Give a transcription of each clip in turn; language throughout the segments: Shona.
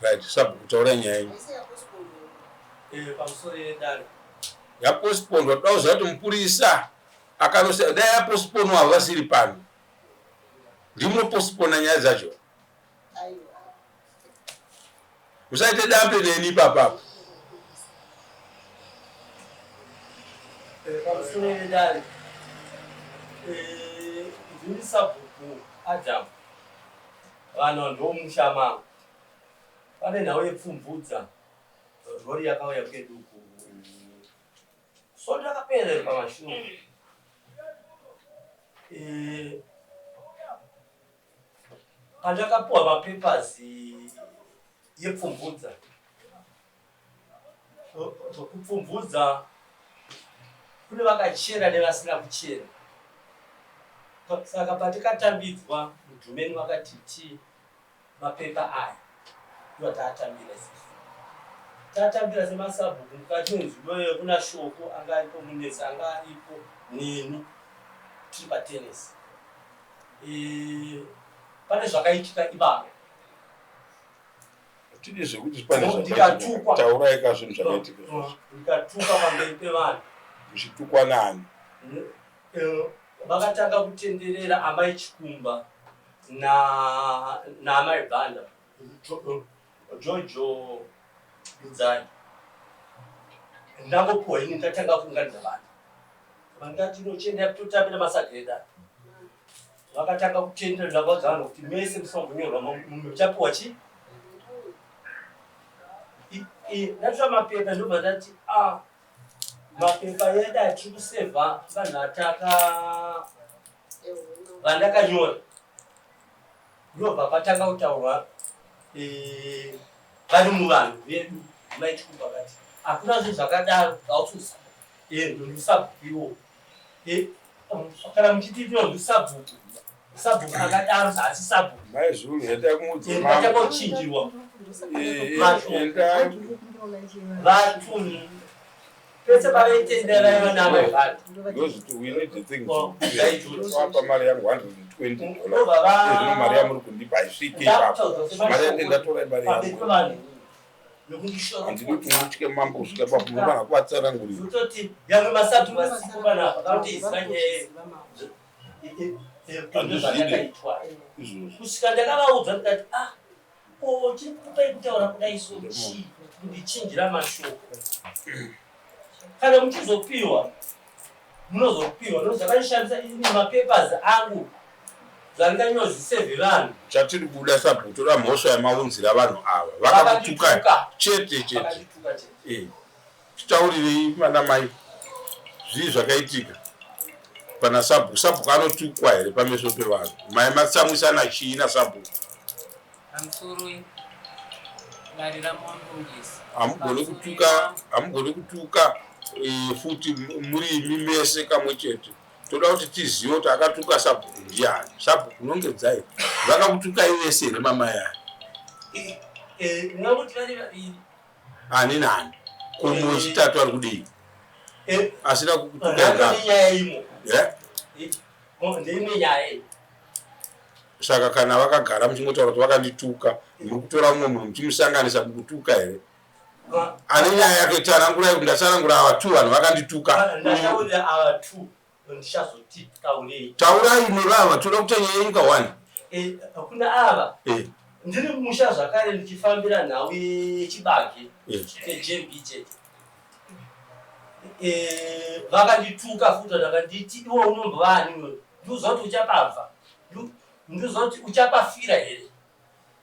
Right, sabhuku taurai nyaya yenyu. Eh, pamusoro yedare. Yapostponwa toda kuziva kuti mupurisa akanosa dai yapostponwa havasiri pano. Ndimunopostpona nyaya dzacho. Usaite dambe neni ipapa. Eh, pamusoro yedare. Eh, ndini sabhuku Adam. Vanhu ndomusha mangu. Pane nhau yepfumvudza rori yakauya kwedu ku svondo rakapera iri pamashure. Eh, pandakapuwa mapapers yepfumvudza Kupfumvudza kune vakachera nevasina kuchera. Saka patikatambidzwa mudhumeni vakatiti mapepa aya ndiwo ataatambira isusu. Tatambira semasabhuku mukati menzvimbo iyoyo kuna Shoko anga aripo, Munetsi anga aripo neni tiri patenesi. E, pane zvakaitika ivavo Tidi zvekuti pane zvakaitika. Taurai ka zvinhu zvakaitika izvozvo. Ndikatukwa pamberi pevanhu. Muchitukwa nani? Eh, vakatanga kutenderera amai Chikumba na naamai Banda. Jojo Dudzai. Ndangopuwa ini ndatanga kuunganidza vanhu. Vandati nochenda totambira masagreda. Vakatanga kutendera ndavaudza vanhu kuti mese musina kunyorwa muchapiwa chi ndatora mapepa ndobva ndati a ah, mapepa yedu atiri kusevha vanhu vataka vandakanyora ndobva patanga kutaurwa eh, vari muvanhu vedu maitikuba vati hakuna zvinhu zvakadaro zvautsusa eh, ndosabhuiwo Eh, kana muchiti tinonzi sabhuku sabhuku akadaro haasi sabhuku Mai Zulu endai kumuudza Eh, mambo. vachangochinjirwa Eh, Masho. endai vatu pese pavaitendera vaiva namai vatu Those we need the things. Oh, ndaizvozvo. Wapa mari yangu 120 dollars. Ndobva va- Zvino mari yamuri kundipa haisviki ipapo. Mari yandi ndatora mari pamberi yangu. pevanhu Handidi kuti mutye mambo kusvika ipapo munofanira kuvatsanangurira. Kutoti yamwe masabhuku asipo panapa vanotoiziva nyaya Handizvide. Izvozvo. kusvika ndakavaudza ndikati ah ko chiri kukupai kutaura kudai so chii kundichinjira mashoko kana muchizopiwa munozopiwa no zvakandishamisa ini mapapers angu zvandikanyora zvisevhe vanhu Chatiri kuda sabhuku toda mhosva yamaunzira vanhu ava. Vakakutukai Vakandituka. chete chete. Vakandituka chete Eh. Titaurirei vana mai zvii zvakaitika pana sabhuku. Sabhuku anotukwa here pameso pevanhu? Mai matsamwisana chii nasabhuku? Pamusoroi dare ramondongesi. Hamugoni kutuka, hamugoni kutuka e, futi muri imi mese kamwe chete. Toda kuti tizive kuti akatuka sabhuku ndiani. Sabhuku nongedzai. Vakakutukai vese here mamai aya? Eh, ndingakuti vari vaviri Ani nani? Ko mumwe wechitatu ari kudii? Eh, Asina kukutukai ndakane ngapi? nyaya imo Eh? Eh, ndeimwe nyaya iyi Saka kana vakagara muchingotaura kuti vakandituka, muri kutora mumwe munhu muchimusanganisa mukutuka here? Ane nyaya yake tsanangurai kuti ndatsanangura ava two vanhu vakandituka. Ndataurira ava two ndichazoti taurei. Taurai nevava toda kuita nyaya yenyu ka one. Eh, kuna ava Eh, ndiri mumusha zvakare ndichifambira nhau yechibage eh. chejmb chete Eh, vakandituka futi vakanditi iwe unombova ani iwe ndiuza kuti uchapabva Ndiuza kuti uchapafira here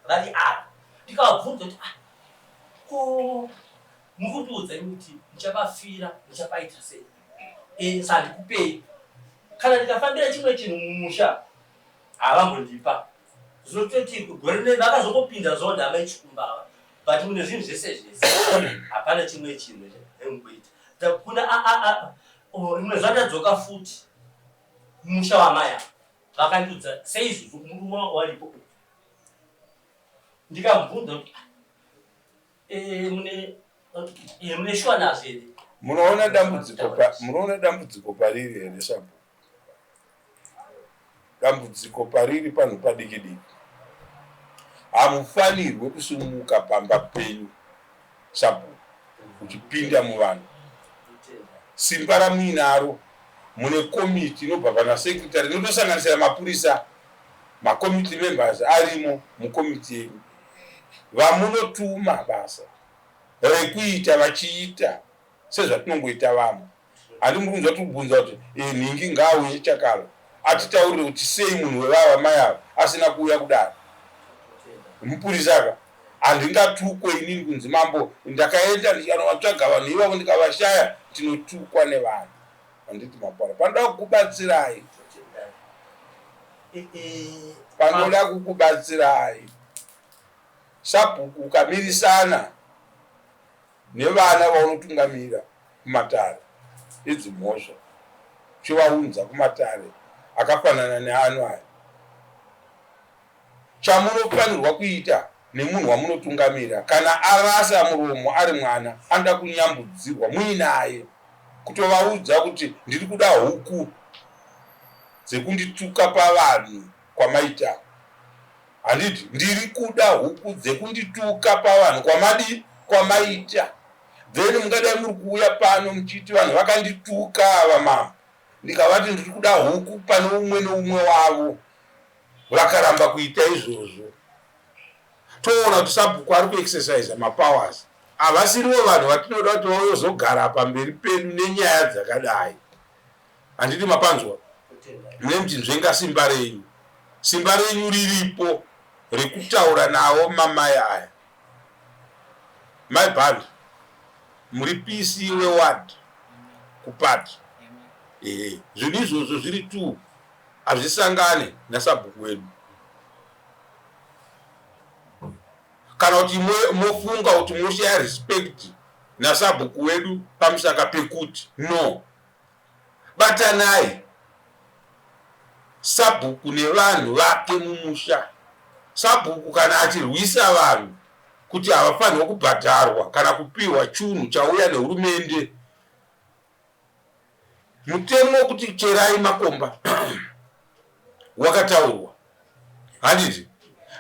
vari ava ndikavabvunza kuti ah, ko mukundiudza imi kuti muchapafira muchapaita sei e, sandikupei kana ndikafambira chimwe chinhu mumusha havambondipa zvinototi gore rine vakazongopinda zvavo ndamai chikumba ava but mune zvinhu zvese zvese hapana chimwe chinhu chamukuita kuna rimwe zuva ndadzoka futi mumusha wamai ava Vakandiudza seizvozvo murume wangu waripo uyu. Ndikamubvunza kuti ah, eh, mune eh, mune shuwa nazvo here? Munoona dambudziko pa munoona dambudziko pariri here sabhuku? Dambudziko pariri panhu padiki diki. Hamufanirwe kusumuka pamba penyu sabhuku uchipinda muvanhu. Simba ramuinaro mune komiti inobva pana secretary inotosanganisira mapurisa, makomiti members arimo mukomiti yenyu vamunotuma basa rekuita vachiita sezvatinongoita vamwe. Handi muri kunzwa tiri kubvunza kuti eh, nhingi ngaauye chakala atitaurire kuti sei munhu wevava mai ava asina kuuya kudare. Mupurisa ka handingatukwe inini kunzi mambo ndakaenda ndikanovatsvaga vanhu ivavo ndikavashaya ndinotukwa nevanhu. Handiti mapara panoda kukubatsirai panoda kukubatsirai sabhuku ukamirisana nevana vaunotungamira kumatare edzimhosva uchivaunza kumatare akafanana neano aya. Chamunofanirwa kuita nemunhu wamunotungamira kana arasa muromo ari mwana anoda kunyambudzirwa muinaye kutovaudza kuti ndiri kuda huku dzekundituka pavanhu kwamaita. Handiti ndiri kuda huku dzekundituka pavanhu kwamadii kwamaita then mungadai muri kuuya pano muchiti vanhu vakandituka ava mambo ndikavati ndiri kuda huku pane umwe neumwe wavo vakaramba kuita izvozvo toona kuti sabhuku ari kuexercise mapowers havasirivo vanhu vatinoda kuti vauyozogara pamberi pedu nenyaya dzakadai Handiti mapanzwa? Mune muchinzvenga simba renyu. Simba renyu riripo rekutaura nawo mamai aya. Mai Bhandi, muri PC weward kuparty. Ehe, zvinhu izvozvo zviri two hazvisangane nasabhuku wedu. Kana kuti mofunga kuti moshaya respect nasabhuku wedu pamusaka pekuti no. Batanai sabhuku nevanhu vake mumusha. Sabhuku kana achirwisa vanhu kuti havafanirwa kubhadharwa kana kupihwa chunhu chauya nehurumende, mutemo wekuti cherai makomba wakataurwa handiti?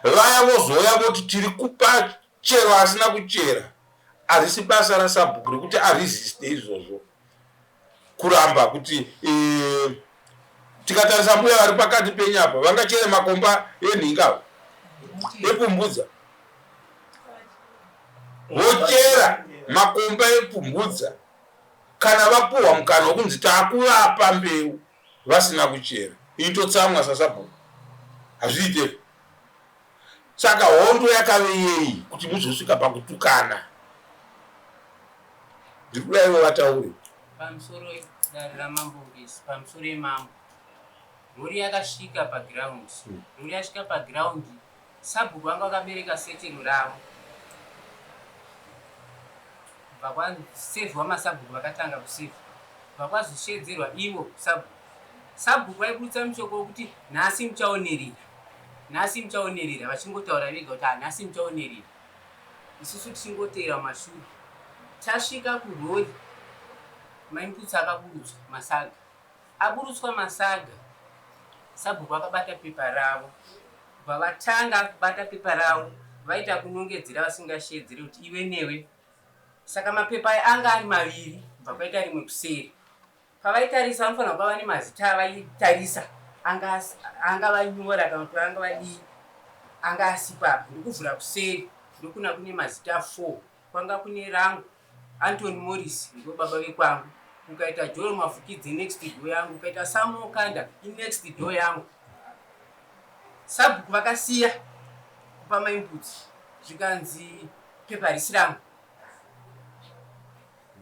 Vaya vozouya voti tiri kupa chero asina kuchera, harisi basa rasabhuku rekuti aresiste izvozvo. Kuramba kuti e, tikatarisa mbuya vari pakati penyu apa vangachere makomba enhinga epfumvudza vochera makomba epfumvudza kana vapuhwa mukana wekunzi taakuvapa mbeu vasina kuchera itotsamwa sasabhuku hazviite Saka hondo yakave yei kuti muzosvika pakutukana? Ndiri kuda ivo vataure. Pamusoro dare ramambo Ngezi, pamusoro yemambo. Rori yakasvika paground. Rori yasvika paground, sabhuku vanga vakabereka setero ravo. Kubva kwasevhwa masabhuku vakatanga kusevha. Kubva kwazosheedzerwa ivo sabhuku. Sabhuku vaiburitsa mushoko wekuti nhasi muchaonerera. Nhasi muchaonerera vachingotaura vega kuti hanhasi muchaonerera. Isusu tichingoteera mumashure. Tasvika kurori Mai Muputsi akaburutswa masaga. Aburutswa masaga sabhuku akabata pepa ravo. Kubva vatanga kubata pepa ravo vaita kunongedzera vasingasheedzere kuti iwe newe. Saka mapepa aya anga ari maviri kubva kwaita rimwe kuseri. Pavaitarisa vanofanirwa kuva vane mazita avaitarisa anga anga vanyora kana kuti anga vadii anga asipo apa ndokuvhura kuseri ndokuna kune mazita four kwanga kune rangu Anthony Morris ndo baba vekwangu kukaita Joel Mafukidze next door yangu kukaita Samuel Kanda inext door yangu sabhuku vakasiya kupa mainputs zvikanzi pepa risi rangu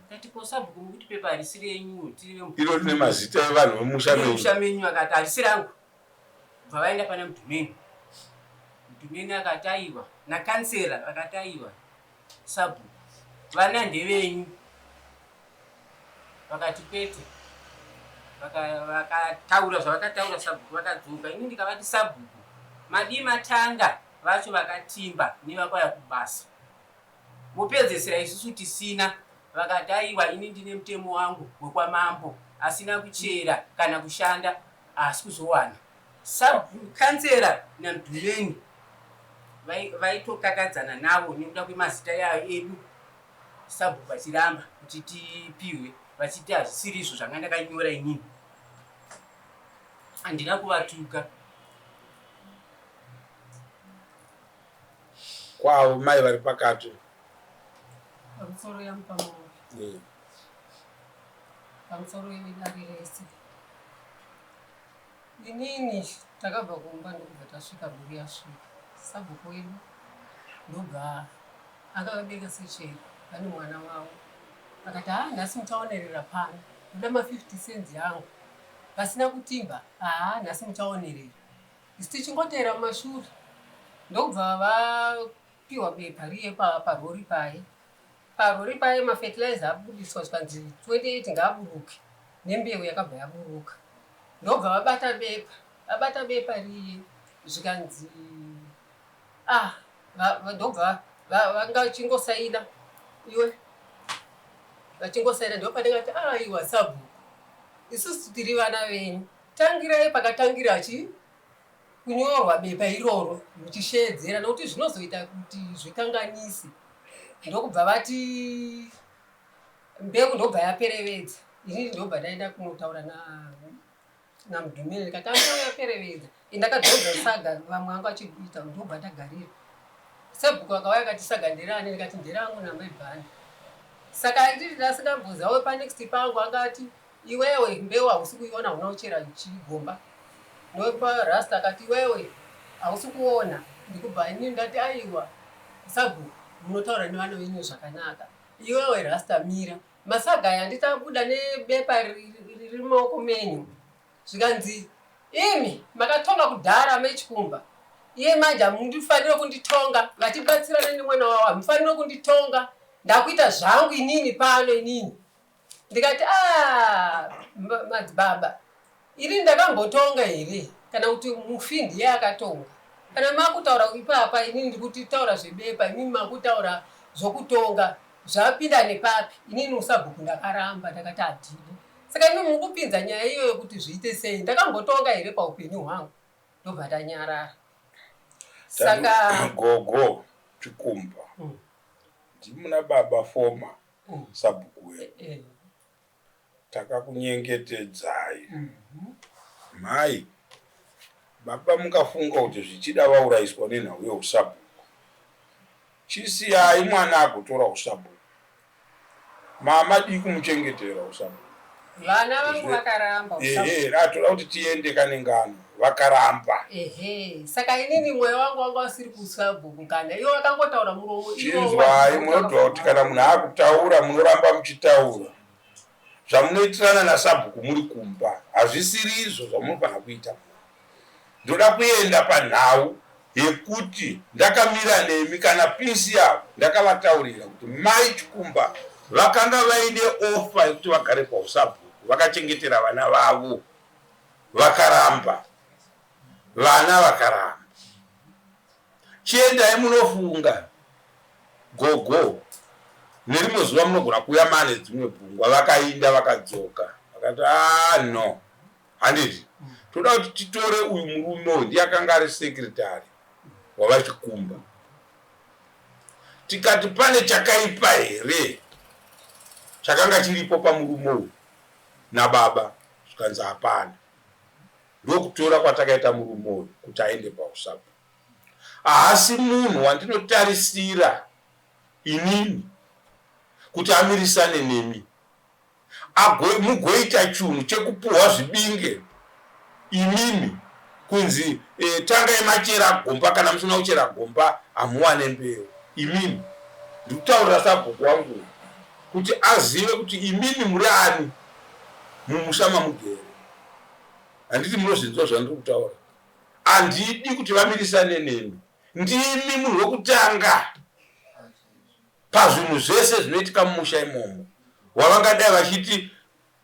Ndati ko sabhuku mukuti pepa harisi renyu tiri vemu Iro rine mazita evanhu vemusha menyu. Vemusha menyu akati harisi rangu. Bva vaenda pana Mudhumeni. Mudhumeni akati aiwa nakansela vakati aiwa sabhuku vana ndevenyu. Vakati kwete. Vakataura zvavakataura sabhuku vakadzoka ini ndikavati sabhuku madii matanga vacho vakatimba nevakwaya kubasa. Mopedzesera isusu tisina. Vakati aiwa ini ndine mutemo wangu wekwamambo asina kuchera kana kushanda haasi kuzowana. Sub kansela naMdumeni Vaitokakadzana navo nekuda kwemazita yayo edu, sabhuku vachiramba kuti tipiwe, vachiti hazvisiri izvo zvanga ndakanyora inini. Handina kuvatuka. Kwavo mai vari pakati. Pamusoro yamupamombe. Yeah. Pamusoro yedare rese. Inini takabva kumba ndokubva tasvika rori yasvika. Sabhuku wedu ndobva akabeka secheri vane mwana wavo. Akati haa nhasi muchaonerera pano. Ndoda ma 50 cents yangu. Pasina kutimba haa nhasi muchaonerera. Isu tichingoteera mumashure ndokubva vapiwa bepa riye parori paye. Parori paye mafertilizer abudiswa zvikanzi 28 ngaaburuke nembeu yakabva yaburuka. Ndobva vabata bepa, vabata bepa riye zvikanzi ah ndobva vanga vachingosaina iwe vachingosaina ndopandakati aiwa ah, sabhuku isusu tiri vana venyu Tangirai pakatangira chi kunyorwa bepa iroro muchisheedzera nokuti zvinozoita kuti zvikanganise. Ndokubva vati mbeu ndobva yaperevedza. Inini ndobva ndaenda kunotaura na naMudhumeni ndikati mbeu yaperevedza. Ndakadhonza saga vamwe vangu vachiita ndobva ndagarira. Sabhuku akauya akati saga nderani ndikati nderangu namai Bhani. Saka ndiri ndasingamboziva panext pangu angati Iwewe mbeu hausi kuiona hauna kuchera chigomba. Ndopa rasta akati iwewe hausi kuona ndikubva ini ndati aiwa sabhuku munotaura nevana venyu zvakanaka. Iwewe rasta mira masaga aya nditabuda nebepa riri mumaoko menyu zvikanzi imi makatonga kudhara mechikumba iye manje hamundifanire kunditonga vatibatsirana nemwana wavo hamufanire kunditonga ndakuita zvangu inini pano inini ndikati ah, madzibaba ini ndakambotonga here kana kuti mufi ndiye akatonga kana makutaura ipapa inini ndikuti taura zvebepa inini makutaura zvokutonga zvapinda nepapi inini usabhuku ndakaramba ndakati handidi saka imi mukupinza nyaya iyoyo kuti zviite sei ndakambotonga here paupenyu hwangu ndobva ndanyarara saka gogo chikumba ndimuna baba foma sabhuku wedu eh, eh. Takakunyengetedzai mhai baba mukafunga kuti zvichida vauraiswa nenhau yeusabhuku chisiyai mwana agotora usabhuku mama dii kumuchengetera usabhuku vana vangu vakaramba ehe atoda kuti tiende kane ngano vakaramba ehe saka inini mwoyo wangu wanga usiri kusabhuku kana ivo vakangotaura muromo chinzwai munodwa kuti kana munhu akutaura munoramba muchitaura zvamunoitirana nasabhuku muri kumba hazvisiri izvo zvamunofanira kuita ndoda kuenda panhau yekuti ndakamira nemi kana pisi yavo ndakavataurira kuti mai chikumba vakanga vaine ofa yekuti vagare pausabhuku vakachengetera vana vavo vakaramba vana vakaramba chiendai munofunga gogo nerimwe zuva munogona kuuya mane dzimwe pfungwa vakainda vakadzoka vakati ah no handiti toda kuti titore uyu murume uyu ndiye akanga ari sekretary wavachikumba tikati pane chakaipa here chakanga chiripo pamurume uyu nababa zvikanzi hapana ndokutora kwatakaita murume uyu kuti aende pausapo haasi munhu wandinotarisira inini kuti amirisane nemi mugoita chunhu chekupuhwa zvibinge imimi kunzi e, tangai machera gomba kana musina kuchera gomba hamuwane mbeu imimi ndikutaurira sabhuku wangu kuti azive kuti imimi muri ani mumusha mamugere handiti munozvinzwa zvandiri kutaura handidi kuti vamirisane nemi ndimi munhu wekutanga pazvinhu zvese zvinoitika mumusha imomo wavangadai vachiti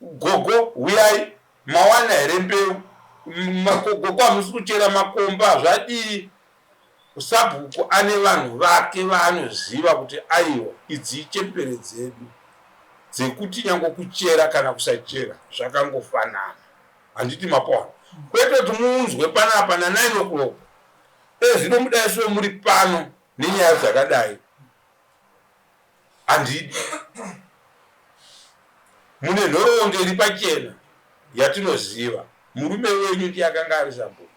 gogo huyai mawana here mbeu gogo hamusi kuchera makomba zvadii sabhuku ane vanhu vake vaanoziva kuti aiwa idzi ichembere dzedu dzekuti nyange kuchera kana kusachera zvakangofanana handiti mapona kwete kuti muunzwe panapa na 9 o'clock. Ezvino mudai so muri pano nenyaya dzakadai handidi. Mune nhoroondo iri pachena yatinoziva. Murume wenyu ndiye akanga ari sabhuku.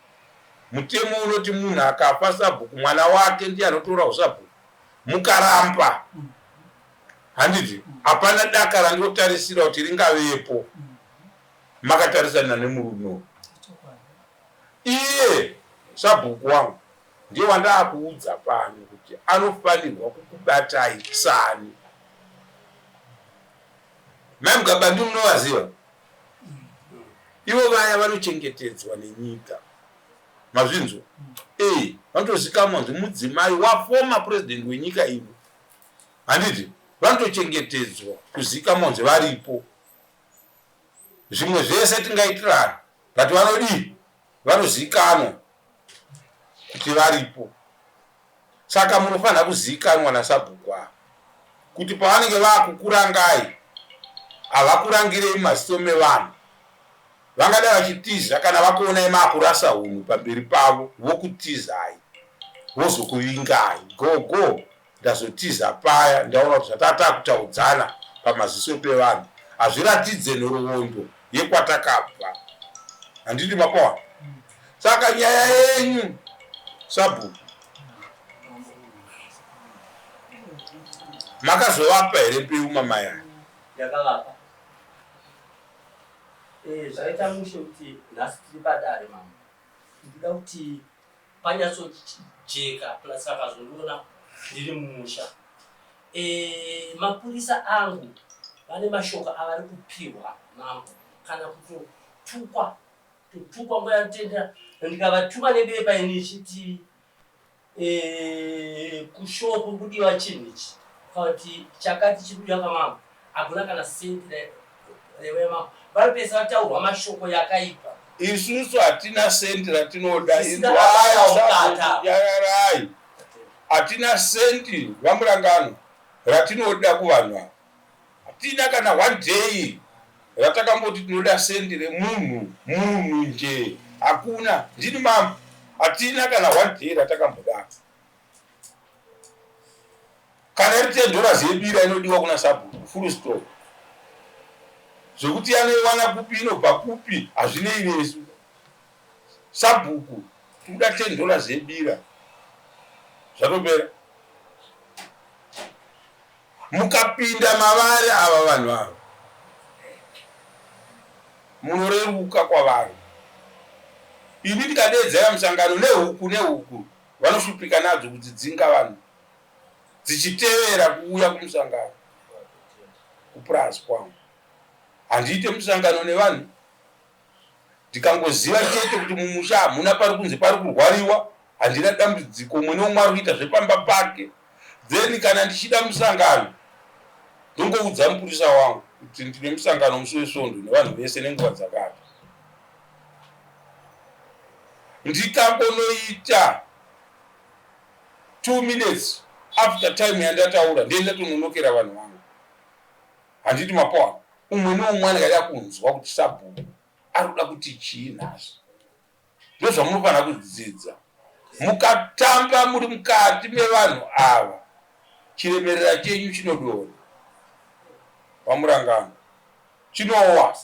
Mutemo unoti munhu akafa sabhuku mwana wake ndiye anotora usabhuku. Mukaramba handiti hapana daka randinotarisira kuti ringavepo makatarisana nemurume uyu. Iye sabhuku wangu ndiye wandaakuudza pano kuti anofanirwa kukubatai sani. Mai Mugabandi munovaziva? Ivo vaya vanochengetedzwa nenyika. Mazvinzwa? Eh, vanotozikamwa kunzi mudzimai waformer president wenyika ino. Handiti? Vanotochengetedzwa kuzikamwa kunzi varipo. Zvimwe zvese tingaitirana but vanodii? Vanozikanwa kuti varipo. Saka munofanira kuzikanwa nasabhuku ava kuti pavanenge vakukurangai havakurangirei mumaziso mevanhu. Vangadai vachitiza kana vakuonai makurasa hunhu pamberi pavo vokutizai vozokuvingai. Gogo ndazotiza paya ndaona kuti zvatatakutaudzana pamaziso pevanhu hazviratidze nhoroondo yekwatakabva. Handiti mapaona? Saka nyaya yenyu sabhuku makazovapa here mbeu mamai aya? Ndakavapa. Eh, zvaita mushe kuti nhasi tiri padare mambo. Ndikuda kuti panyatsojeka plus vakazondiona ndiri mumusha. Eh, mapurisa angu vane mashoko avari kupihwa mambo kana kutotukwa totukwa nguva yanotendera ndikavatuma nebepa ini ichiti eh, kushow kuri kudiwa chinhu ichi kana kuti chakati chiri kudiwa pamambo hakuna kana senti reuya mambo vanopesa vataurwa mashoko yakaipa. Isusu hatina senti ratinoda. Zvisina basa. Nyararai, hatina senti vaMurangano ratinoda kuvanhu ava. Hatina kana one day ratakamboti tinoda sendi remunhu munhu nje hakuna. Ndini mambo, hatina kana one day ratakambodaro. Kana iri $10 yebira inodiwa kuna sabhuku, full stop. Zvekuti anoiwana kupi inobva kupi hazvinei nesu. Sabhuku tikuda $10 yebira, zvatopera. Mukapinda mavari ava vanhu ava munoreruka kwavari. Ini ndikadeedzera musangano nehuku nehuku vanoshupika nadzo kudzidzinga vanhu dzichitevera kuuya kumusangano kupurazi kwangu. Handiite musangano nevanhu Ndikangoziva chete kuti mumusha hamuna pari kunzi pari kurwariwa, handina dambudziko, umwe neumwe ari kuita zvepamba pake. Then kana ndichida musangano ndongoudza mupurisa wangu kuti ndine musangano musi weSvondo nevanhu vese nenguva dzakati. Ndikangonoita 2 minutes after time yandataura ndiye ndatononokera vanhu vangu. Handiti mapoa umwe neumwe anenge achida kunzwa kuti sabhuku ari kuda kuti chii nhasi. Ndozvamunofanira kudzidza. Mukatamba muri mukati mevanhu ava chiremerera chenyu chinodonha paMurangano chinowa.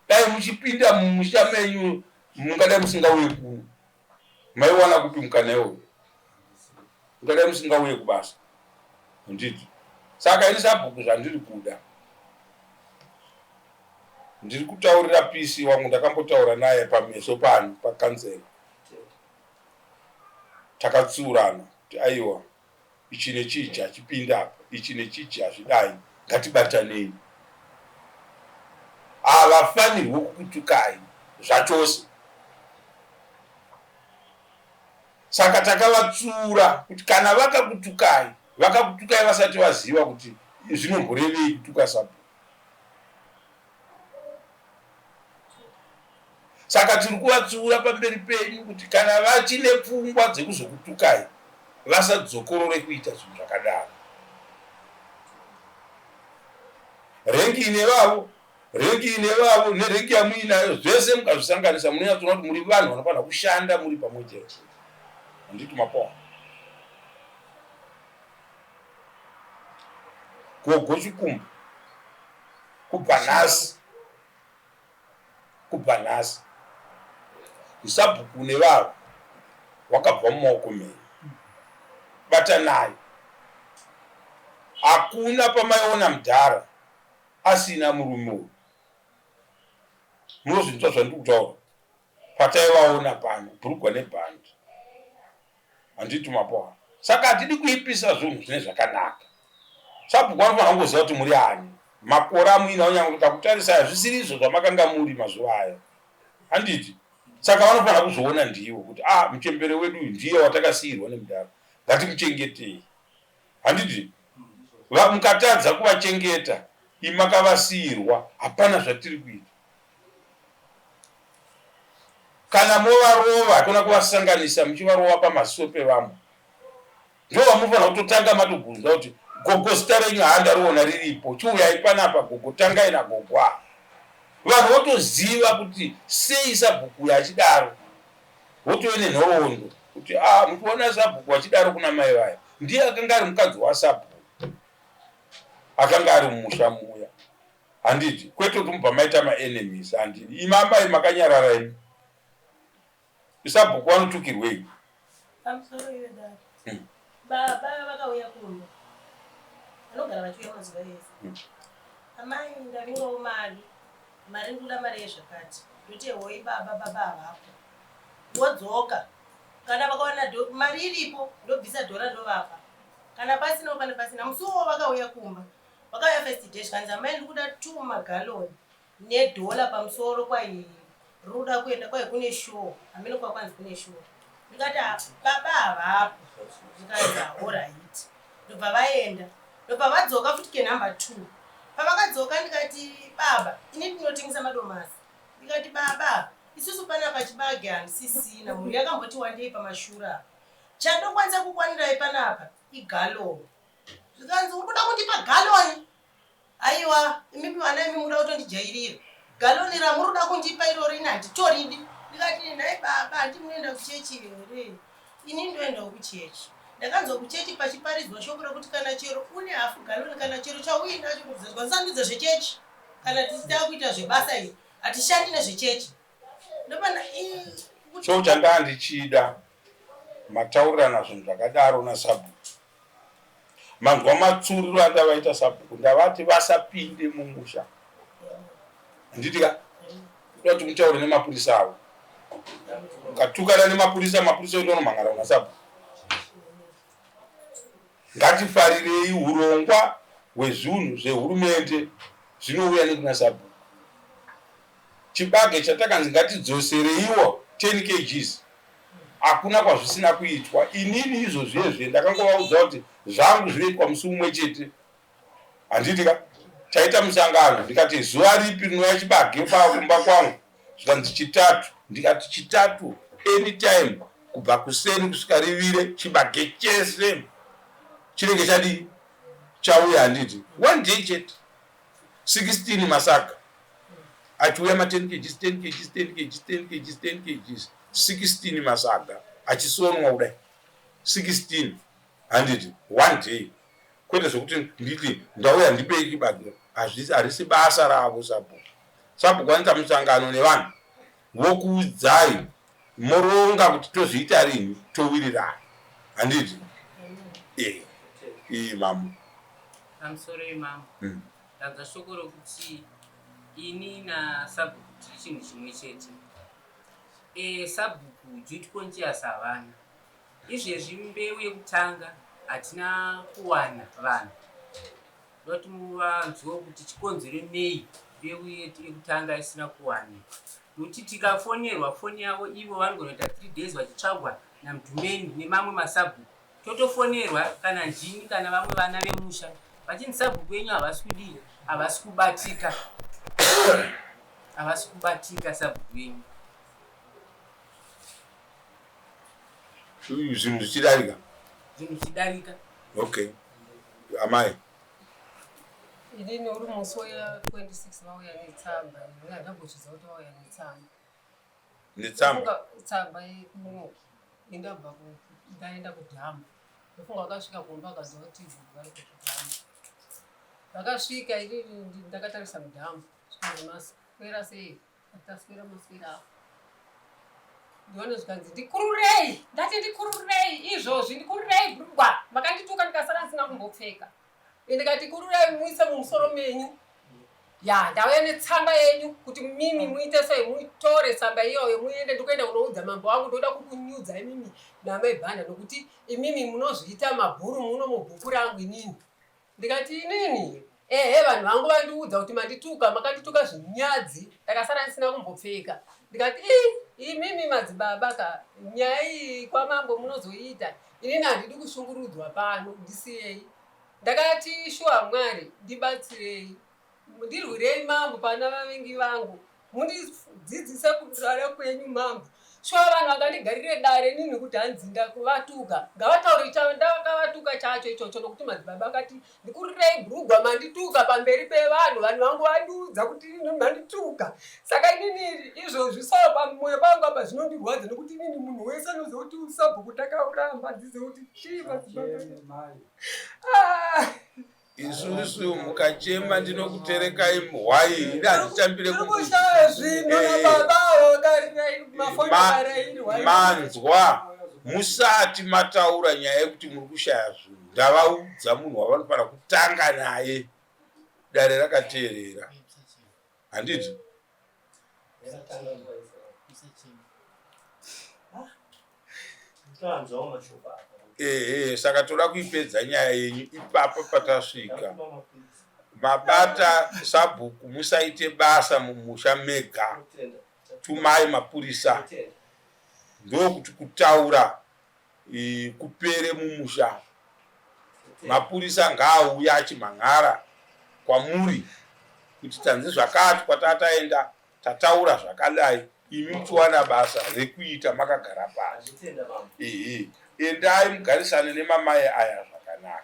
Dai muchipinda mumusha menyu mungadai musingauye kuno. Maiwana kupi mukana iwoyo? Mungadai musingauye kubasa. Handiti? Saka ini sabhuku zvandiri kuda ndiri kutaurira PC wangu, ndakambotaura naye pameso pano pakanzera, takatsiurana kuti aiwa ichi nechichi hachipindi apa, ichi nechichi hazvidai, ngatibatanei. Havafanirwe kukutukai zvachose. Saka takavatsiura kuti kana vakakutukai, vakakutukai vasati vaziva kuti zvinomborevei kutuka sabhuku. Saka tiri kuvatsiura pamberi penyu kuti kana vachine pfungwa dzekuzokutukai vasadzokorore kuita zvinhu zvakadaro. Rengi ine vavo, rengi ine vavo nerengi yamuinayo zvese mukazvisanganisa munonyatsoona kuti muri vanhu vanofanira kushanda muri pamwe chete. Handiti mapoa. Gogo Chikumbu kubva nhasi kubva nhasi usabhuku nevavo wakabva mumaoko menyu batanai hakuna pamaiona mudhara asina murume uyu munozvinzwa zvandiri kutaura pataivaona pano bhurugwa nebhandi handiti mapoa saka hatidi kuipisa zvinhu zvine zvakanaka sabhuku vanofanira kungoziva kuti muri ani makore amuinawo nyange takutarisai hazvisiri izvo zvamakanga muri mazuva aya handiti saka vanofanira kuzviona ndivo kuti a ah, muchembere wedu uyu ndiye watakasiirwa nemudhara ngatimuchengetei handiti mukatadza kuvachengeta imakavasiirwa hapana zvatiri kuita Kana movarova haikona kuvasanganisa muchivarova pamaziso pevamwe. Ndovanufanira kutotanga matobvunza kuti gogo zita renyu haa ndariona riripo chiuyai panapa gogo tangai nagogo ava. Vanhu votoziva kuti sei sabhuku uyo achidaro votove nenhoroondo kuti ah muchiona sabhuku vachidaro kuna mai vaya ndiye akanga ari mukadzi wasabhuku akanga ari mumusha muya. Handiti kwete kuti mubva maita maenemies handidi. Imi amai makanyarara imi. Sabhuku vanotukirwei? Pamusoro iwe dad. Hmm. Baba vakauya kumba. Vanogara vachiuya mazuva ese. Hmm. Amai ndavingawo mari. Mari ndikuda mari yezvakati. Ndoti hoi baba baba havapo. Wodzoka. Kana vakawana mari iripo ndobvisa dhora ndovapa. Kana pasinawo pane pasina. Musi uwo vakauya kumba. Vakauya first day zvikanzi amai ndikuda two magaloni nedhola pamusoro kwai ruda kuenda kwai kune show hameno kwakwanzi kune show ndikati ah, baba havapo zvikanzi ahoraiti ndobva vaenda ndobva vadzoka futi kenumber two pavakadzoka ndikati baba ini ndinotengesa madomasi ndikati baba isusu panapa chibage handisisina mhuri yakamboti wandei pamashura apa chandokwanisa kukwanirai panapa igaloni Zvikanzi uri kuda kundipa galoni? Aiwa, imimi vana imi muda kutondijairira. Galoni ramuri kuda kundipa iroro ini handitoridi. Ndikati nhai baba handi munoenda kuchechi here? Ini ndoendawo kuchechi. Ndakanzwa kuchechi pachiparidzwa shoko rekuti kana chero une hafu galoni kana chero chauinacho kuzadzwa ndisandudza zvechechi. Kana tichida kuita zvebasa iri hatishandi nezvechechi. Ndopana So chandaa ndichida mataurirana zvinhu zvakadaro nasabhuku Manzwa matsuriro andavaita sabhuku ndavati vasapinde mumusha. Handiti ka? Kuda kuti mutaure nemapurisa avo. Mukatukana nemapurisa, mapurisa oenda onomhan'ara kuna sabhuku. Ngatifarirei hurongwa hwezvinhu zvehurumende zvinouya nekuna sabhuku. Chibage chatakanzi ngatidzosereiwo 10 kgs hakuna kwazvisina kuitwa. Inini izvozviezve ndakangovaudza kuti zvangu zvinoitwa musi umwe chete. Handiti ka? Taita musangano ndikati zuva ripi rinouya chibage kumba kwangu zvikanzi chitatu. Ndikati chitatu anytime kubva kuseni kusvika rivire chibage chese chinenge chadii chauya handiti one day chete. 16 masaga achiuya ma 10 kgs 10 kgs 10 kgs 10 kgs 10 kgs 16 masaga achisonwa kudai 16 handiti one day kwete zvekuti nditi ndauya ndipei chibage hazvisi harisi basa ravo sabhuku sabhuku vanoita musangano nevanhu vokuudzai moronga kuti tozviita rini towirirana handiti e iyi mamo Pamusoro imambo. Mm. Ndanzwa shoko rokuti ini nasabhuku tiri chinhu chimwe chete. E, sabhuku duty conscious havana. Izvezvi mbeu yekutanga hatina kuwana vanhu. Ndoti muvanzwewo kuti chikonzero nei mbeu yekutanga isina kuwanikwa. Nokuti tikafonerwa foni yavo ivo vanogona kuita 3 days vachitsvagwa naMdumeni nemamwe masabhuku. Totofonerwa kana ndini kana vamwe vana vemusha vachinzi sabhuku wenyu havasi kudii, havasi kubatika, havasi kubatika sabhuku wenyu. Zvinhu zvichidarika, zvinhu zvichidarika. Okay, amai inini uri musi wa 26 vauya netsamba, ndakambozviziva kuti vauya netsamba netsamba tsamba yekuno Indabva ndaenda kudhamu. Ndofunga vakasvika kumba vakanzwa kuti vari kudhamu. Vakasvika ini ndakatarisa mudhamu. Zvikanzi maswera sei? Taswera maswera apo. Ndione zvikanzi ndikururei. Ndati ndikururei izvozvi ndikururei bhurugwa. Makandituka ndikasara ndisina kumbopfeka. Ndikati kururai muise mumusoro menyu. Ya, ndauya netsamba yenyu kuti mimi muite sei muitore tsamba iyoyo muende ndikuenda kunoudza mambo wangu ndoda kukunyudza imimi namai Bhanda nokuti imimi munozviita mabhuru muno mubhuku rangu inini. Ndikati inini ehe vanhu vangu vandiudza kuti mandituka makandituka zvinyadzi ndakasara ndisina kumbopfeka. Ndikati ii imimi madzibaba ka nyaya iyi kwamambo munozoiita inini handidi kushungurudzwa pano ndisiyei. Ndakati shuwa Mwari ndibatsirei ndirwirei mambo pana vavengi vangu mundidzidzise kudara kwenyu mambo shuwa vanhu vakandigarire dare inini kuti hanzi ndakuvatuka ngavataure ndakavatuka chacho ichocho nokuti madzibaba akati ndikurirei bhurugwa mandituka pamberi pevanhu vanhu vangu vandiudza kuti inini mandituka saka inini izvozvi so pamwoyo pangu apa zvinondirwadza nokuti inini munhu wese anoziva kuti usabhuku takauramba ndizive kuti chii madzibaba Ah. Isusu mukachema ndinokuterekai hwai ini handitambire manzwa musati mataura nyaya yekuti muri kushaya zvinhu ndavaudza munhu wavanofanira kutanga naye dare rakateerera handiti Ehe, saka toda kuipedza nyaya yenyu ipapo patasvika. Mabata sabhuku musaite basa mumusha mega. Tumai mapurisa. Ndokuti kutaura kupere mumusha. Mapurisa ngaauye achimhan'ara kwamuri kuti tanzi zvakati kwatataenda tataura zvakadai imi muchiwana basa rekuita makagara pasi. Ehe, endai mugarisane nemamai aya zvakanaka.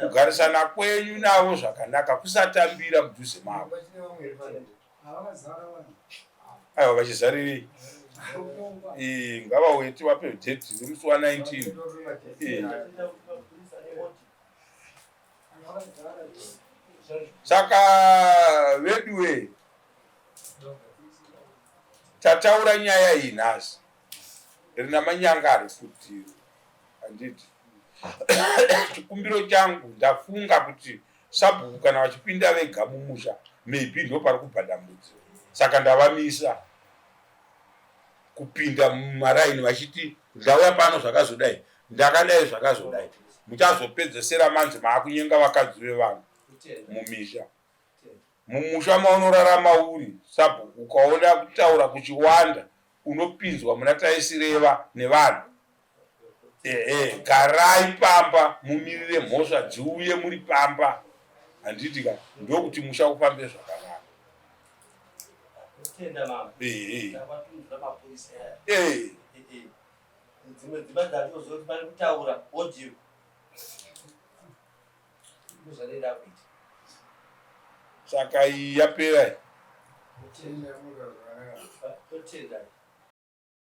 Kugarisana kwenyu navo zvakanaka kusatambira mudhuze mavo. Aiwa vachizarirei? Eh, ngavauye tivape date remusi wa 19. Eh. Saka veduwe tataura nyaya iyi nhasi rina manyanga ari futiro handiti chikumbiro changu ndafunga kuti sabhuku kana vachipinda vega mumusha maybe ndo pari kubva dambudziko saka ndavamisa kupinda mumaraini vachiti ndauya pano zvakazodai ndakadai zvakazodai muchazopedzesera manzi maakunyenga vakadzi vevanhu mumisha mumusha maunorarama uri sabhuku ukaona kutaura kuchiwanda unopinzwa muna taisireva nevanhu ehe garai pamba mumirire mhosva dziuye muri pamba handiti ka ndokuti musha ufambe zvakanaka ehe eh. Dzimwe dzimba dzatozoti pari kutaura audio ndozvanoenda kuita saka iyi yapera totenda.